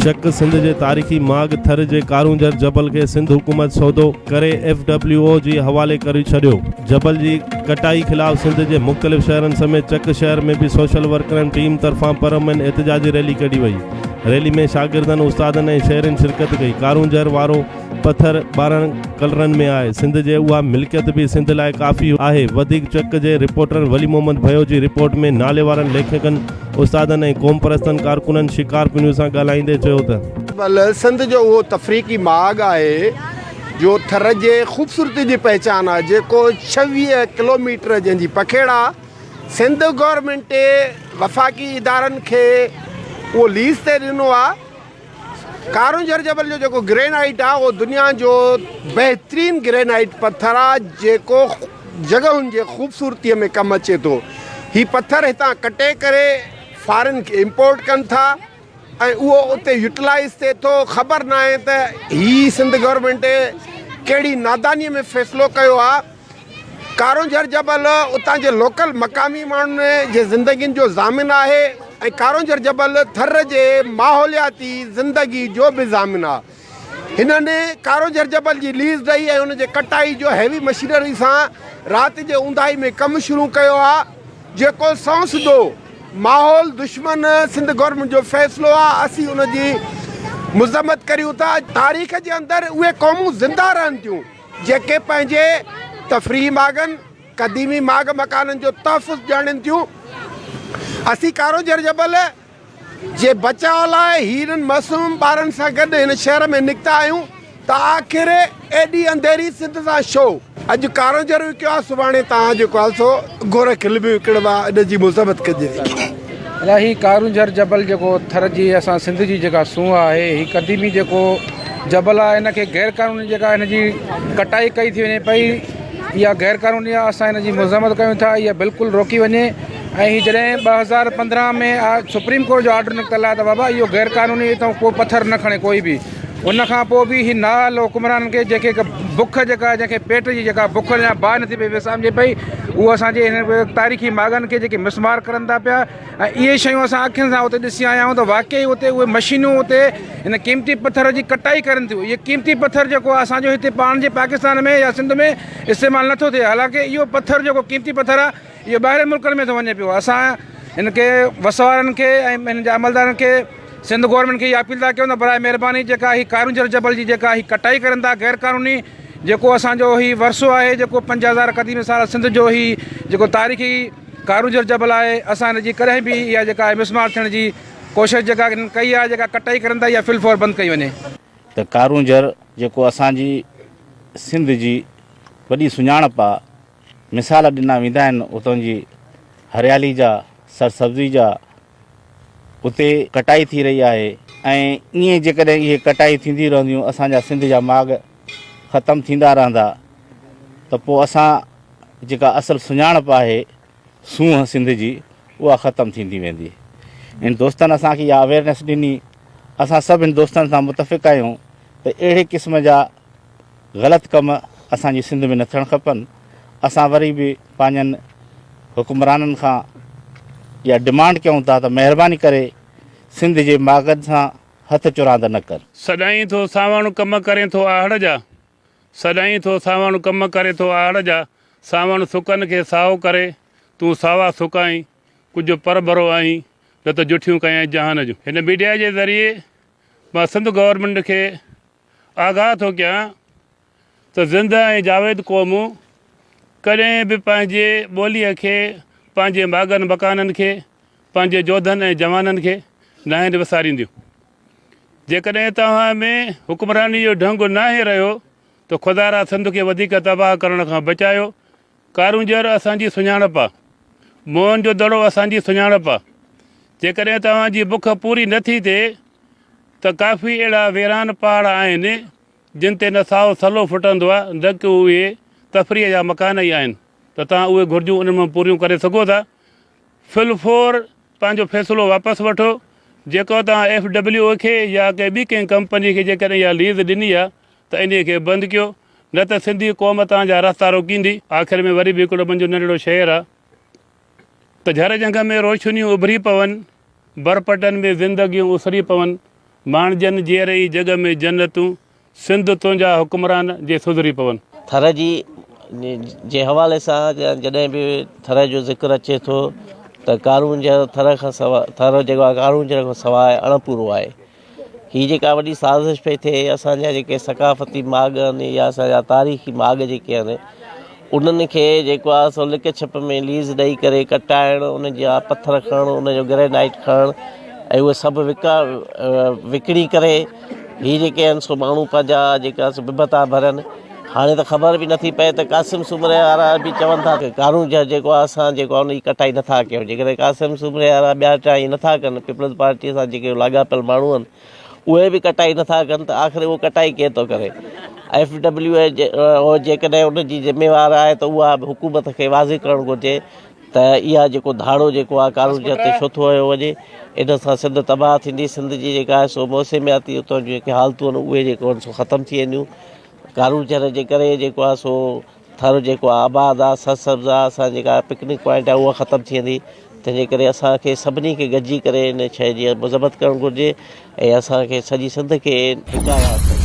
چڪ سنڌ جي تاريخي ماڳ ٿر جي ڪارونجهر جبل کي سنڌ حڪومت سودو ڪري ايف ڊبليو او جي حوالي ڪري ڇڏيو. جبل جي ڪٽائي خلاف سنڌ جي مختلف شهرن سميت چڪ شهر ۾ به سوشل ورڪرن ٽيم طرفان پرامن احتجاجي ريلي ڪڍي وئي. ريلي ۾ شاگردن، استادن ۽ شهرين شرڪت ڪئي. ڪارونجهر وارو پٿر 12 ڪلرن ۾ آهي. سنڌ جي اها ملڪيت به سنڌ لاء ڪافي آهي. وڌيڪ چڪ جي رپورٽر ولي محمد ڀيو جي رپورٽ ۾ ناليوارن ليکڪن، استادن ۽ قومپرستن ڪارڪنن شڪارپور نيوز سان ڳالهائيندي چيو ته. بل سنڌ جو اهو تفريقي ماڳ آهي جو ٿر جي خوبصورتي جي پهچان آهي جيڪو 26 ڪلوميٽر جنهن جي پکيڙ آهي. سنڌ گورنمينٽ وفاقي ادارن کي اهو ليز تي ڏنو آهي. ڪارونجهر جبل جو جيڪو گرينائيٽ آهي اهو دنيا جو بهترين گرينائيٽ پٿر آهي جيڪو جڳهن جي خوبصورتي ۾ ڪم اچي ٿو. هي پٿر هتان ڪٽي ڪري فارن کي امپورٽ ڪن ٿا ۽ اهو اتي يوٽيلائيز ٿئي ٿو. خبر ناهي ته هي سنڌ گورنمينٽ ڪهڙي ناداني ۾ فيصلو ڪيو آهي. ڪارونجهر جبل اتان جي لوڪل مقامي ماڻهن جي زندگين جو ضامن آهي ۽ ڪارونجهر جبل ٿر جي ماحولياتي زندگي جو به ضامن آهي. هنن ڪارونجهر جبل جي ليز ڏئي ۽ ان جي ڪٽائي جو هيوي مشينري سان رات جي اونداهي ۾ ڪم شروع ڪيو آهي جيڪو سنئون سڌو ماحول دشمن سنڌ گورنمينٽ جو فيصلو آهي اسين ان جي مذمت ڪريون ٿا. تاريخ جي اندر اهي قومون زنده رهن ٿيون. جيڪي پنهنجي تفريحي ماڳن، قديمي ماڳ مڪانن جو تحفظ ڄاڻين ٿيون. اسين ڪارونجهر جبل جي بچاء لاء هيرن معصوم ٻارن سان گڏ هن شهر ۾ نڪتا آهيون ته آخر ايڏي انڌيري سنڌ سان ڇو؟ اڄ ڪارونجهر وڪيو آهي سڀاڻي توهان جيڪو آهي سو گورک هل به وڪڻبا ان جي مذمت ڪجي ٿي. ادا هي ڪارونجهر جبل جيڪو ٿر جي اسان سنڌ جي جيڪا سونهن آهي هي قديمي جيڪو جبل آهي ان کي غير قانوني جيڪا هن جي ڪٽائي ڪئي ٿي وڃي پئي اها غير قانوني آهي اسان هن جي مذمت ڪيون ٿا اها بلڪل روڪي وڃي ۽ هي جڏهن 2015 ۾ سپريم ڪورٽ جو آرڊر نڪتل آهي ته بابا اهو غير قانوني هتان ڪو پٿر نه کڻي ڪوئي به ان کان پوء به هي نااهل حڪمرانن کي جيڪي بک جيڪا جنهن کي پيٽ جي جيڪا بک يا باهه نٿي پئي وسامجي پئي اهو اسان جي هن تاريخي ماڳن کي جيڪي مسمار ڪرن ٿا پيا ۽ اهي شيون اسان اکين سان اتي ڏسي آيا آهيون ته واقعي اتي اهي مشينون اتي هن قيمتي پٿر جي ڪٽائي ڪرن ٿيون اهي قيمتي پٿر جيڪو اسان جو هتي پاڻ جي پاڪستان ۾ يا سنڌ ۾ استعمال نٿو ٿئي حالانڪه اهو پٿر جيڪو قيمتي پٿر آهي اهو ٻاهرين ملڪن ۾ ٿو وڃي پيو اسان هن کي وس وارن کي ۽ هن جي عملدارن کي سنڌ گورنمينٽ کي اها اپيل ٿا ڪيون ته براء مهرباني جيڪا هي ڪارونجهر جبل جي جيڪا هي ڪٽائي ڪرن ٿا غير قانوني جيڪو اسان جو هي ورثو آهي جيڪو 5000 قديم سال سنڌ جو هي جيڪو تاريخي ڪارونجهر جبل آهي اسان هن جي ڪڏهن به اها جيڪا آهي مسمار ٿيڻ جي ڪوشش جيڪا هنن ڪئي آهي جيڪا ڪٽائي ڪرن ٿا اها في الفور بند ڪئي وڃي. ته ڪارونجهر جيڪو اسان جي سنڌ جي وڏي سڃاڻپ آ مثال ڏنا ويندا آهن اتان جي هريالي جا سرسبزي جا اتي ڪٽائي ٿي رهي آهي ۽ ائين جيڪڏهن اهي ڪٽائي ٿينديون رهنديون اسان جا سنڌ جا ماڳ ختم ٿيندا رهندا ته پوء اسان جيڪا اصل سڃاڻپ آهي سونهن سنڌ جي اها ختم ٿيندي ويندي. ان دوستن اسان کي اها اويرنيس ڏني اسان سڀ ان دوستن سان متفق آهيون ته اهڙي قسم جا غلط ڪم اسان جي سنڌ ۾ نه ٿيڻ کپن اسان وري به پنهنجن حڪمرانن کان اها ڊمانڊ ڪيون ٿا ته مهرباني ڪري سنڌ جي ماڳن سان هٿ چراند نه ڪن. سڏائين ٿو سانوڻ ڪم ڪرين ٿو آهڙ جا سڏائين ٿو سانوڻ ڪم ڪرين ٿو آهڙ جا سانوڻ سڪن کي سائو ڪري تون ساوا سڪائين ڪجهه پرڀرو آهين نه ته جٺيون ڪيائين جهان جون. هن ميڊيا جي ذريعي مان سنڌ گورنمينٽ کي آگاهه ٿو ڪيان ته زنده ۽ جاويد قومون ڪڏهن به پنهنجي ٻوليء کي، پنهنجي ماڳن مڪانن کي، پنهنجي جوڌن ۽ جوانن کي ناهن وسارينديون. جيڪڏهن توهان ۾ حڪمراني جو ڍنگ ناهي رهيو ته خدارا سنڌ کي وڌيڪ تباهه ڪرڻ کان بچايو. ڪارونجهر اسان جي سڃاڻپ آ. موهن جو دڙو اسان جي سڃاڻپ آ. جيڪڏهن توهان جي بک پوري نه ٿي ٿئي ته ڪافي اهڙا ويران پهاڙ آهن جن تي نه سائو سلو ڦٽندو آهي نه ڪي اهي تفريح جا مڪان ئي آهن ته توهان اهي گهرجون انهن مان پوريون ڪري سگهو ٿا. في الفور پنهنجو فيصلو واپس وٺو جيڪو توهان ايف ڊبليو او کي يا ڪنهن ٻي ڪنهن ڪمپني کي جيڪڏهن اها ليز ڏني آهي ته انهي کي بند ڪيو نه ته سنڌي قوم توهان جا رستا روڪيندي. آخر ۾ وري به هڪڙو منهنجو ننڍڙو شعر آهي ته جهر جهنگ ۾ روشنيون اڀري پون، برپٽن ۾ زندگيون اسري پون. ماڻجن جيئري ئي جڳ ۾ جنتون، سنڌ تنهنجا حڪمران جي سڌري پون. ٿر جي جي حوالي سان جڏهن به ٿر جو ذڪر اچي ٿو ته ڪارونجهر ٿر کان سواء ٿر جيڪو آهي ڪارونجهر کان سواء اڻ پورو آهي. هي جيڪا وڏي سازش پئي ٿئي اسان جا جيڪي ثقافتي ماڳ آهن يا اسان جا تاريخي ماڳ جيڪي آهن انهن کي جيڪو آهي سو لڪ ڇپ ۾ ليز ڏئي ڪري ڪٽائڻ ان جا پٿر کڻڻ ان جو گرينائيٽ کڻڻ ۽ اهي سڀ وڪا وڪڻي ڪري هي جيڪي آهن سو ماڻهو پنهنجا جيڪا سو ببتا ڀرن هاڻي ته خبر به نٿي پئي ته قاسم سومري وارا به چون ٿا ته ڪارونجهر جيڪو آهي اسان جيڪو آهي ان جي ڪٽائي نٿا ڪيون جيڪڏهن قاسم سومري وارا ٻيا ٽيا ائين نٿا ڪن پيپلز پارٽي سان جيڪي لاڳاپيل ماڻهو آهن اهي به ڪٽائي نٿا ڪن ته آخر اهو ڪٽائي ڪير ٿو ڪري ايف ڊبليو اي او جيڪڏهن ان جي ذميوار آهي ته اها به حڪومت کي واضح ڪرڻ گهرجي ته اها جيڪو ڌاڙو جيڪو آهي ڪارونجهر تي ڇو ٿو هنيو وڃي ان سان سنڌ تباهه ٿيندي سنڌ جي جيڪا آهي سو موسمياتي اتان جون جيڪي حالتون آهن اهي جيڪو آهن سو ختم ٿي وينديون ڪارونجهر جي ڪري جيڪو آهي سو ٿر جيڪو آهي آباد آهي سرسبز آهي اسان جيڪا پڪنڪ پوائنٽ آهي اها ختم ٿي ويندي تنهن جي ڪري اسان کي سڀني کي گڏجي ڪري ان شيء جي مذمت ڪرڻ گهرجي ۽ اسان کي سڄي سنڌ کي هڪ آواز.